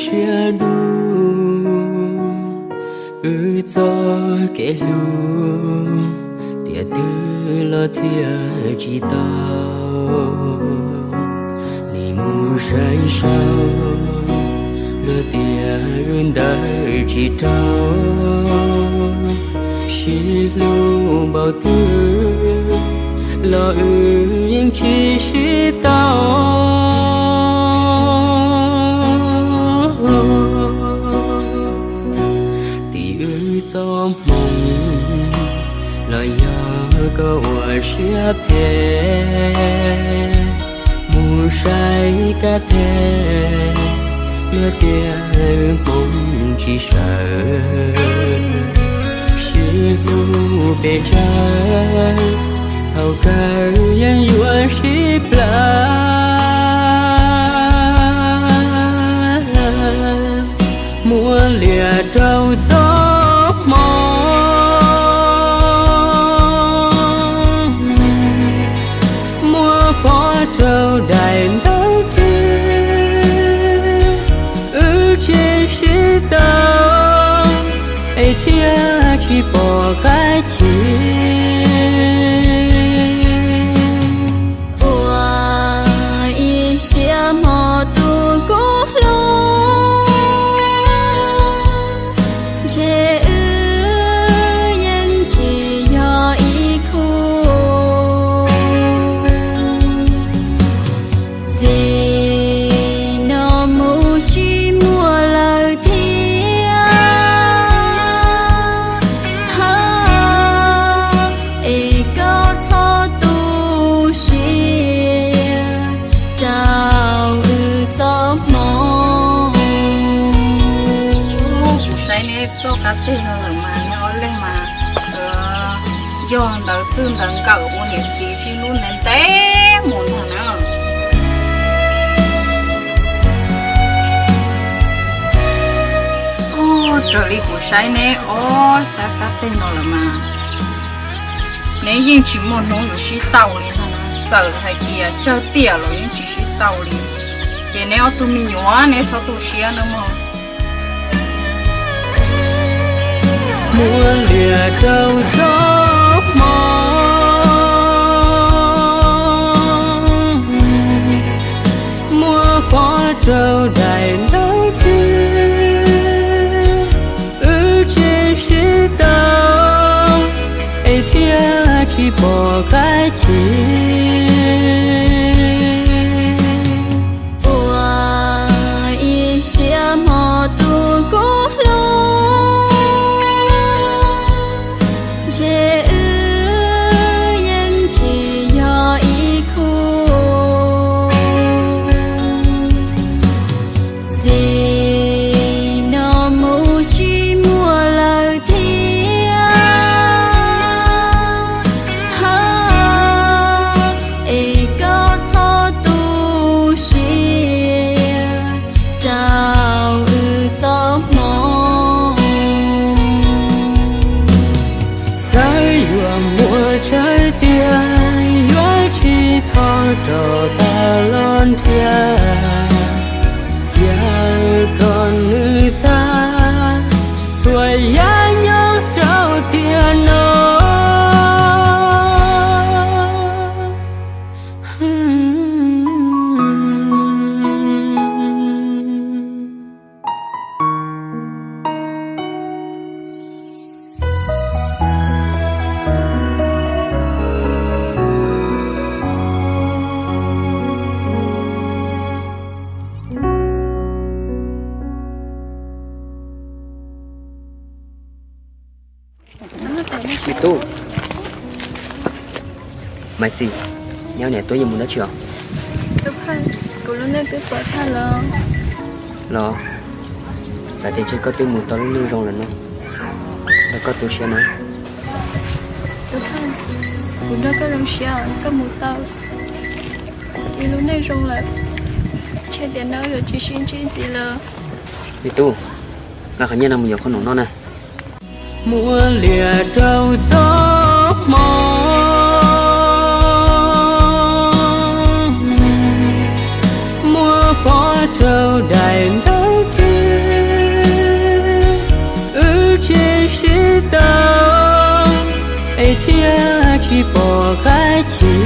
Siab dub, wb txoj kev hlub, tiam twg los thiaj tsis tau. Nim mus saib saib, luag tias wb ntawd tsis raug. Sib hlub npaum twg los wb yeej tsis sib tau. Tim wb txoj hmoo los yog koj ua siab phem. Mus saib kab teg, luag tias wb hmoov tsis sawv. Sib hlub pes tsawg, thaum kawg yeej yuav sib plawv. Muab liam rau txoj hmoo, muab pov rau daim ntawv twg, wb tsis sib tau, es thiaj tsis pom qab chim. Ua ib siab hmo tus kub hlub, ntshe wb yeej tsis yog ib khub. Txij no mus tsis muaj lawm thiab, es koj txhob tu siab rau wb txoj hmoo. Kuv saib neb txoj kab teg no lawm mas neb ob leeg mas yog ntawv txwj ntawv nkawm ua niam txiv sib hlub ntev ntev mus ntag na. Raws li kuv saib neb ob sab kab teg no lawm mas neb yeej tsis muaj hnub yuav sib tau li no. Txawm hais tias tsawg tiam los yeej tsis sib tau li. Ces neb ob tug me nyuam neb txhob tu siab nawb mog. Muab liam rau txoj hmoo, muab pov rau daim ntawv twg, wb tsis sib tau, es thiaj tsis pom qab chim. Ua ib siab hmo tus kub hlub, ntshe wb yeej tsis yog ib khub. Txij no mus tsis muaj lawm thiab, es koj txhob tu siab rau wb txoj hmoo. Txawm yuav muaj tsawg tiam yuav tsis thov rov qab los nrhiav, cia kom nws tag txhua yam nyob rau tiam no. Me tub, Maiv Xis, nyob niam tuaj yeej mus dab tsi os? Kuv lub neej twb pom tag los. Los, xav tias ntshe koj twb mus tau lub neej zoo lawm no, nrog koj tu siab na. Kuv nrog koj zoo siab, koj mus tau ib lub neej zoo lawm, ntshe tiam no yuav tsis sib ntsib ntxiv lawm. Me tub, nqa qhov nyiaj no mus yuav qhov num noj na. Muab liam rau txoj hmoo, muab pov rau daim ntawv twg, tsis pom qab chim.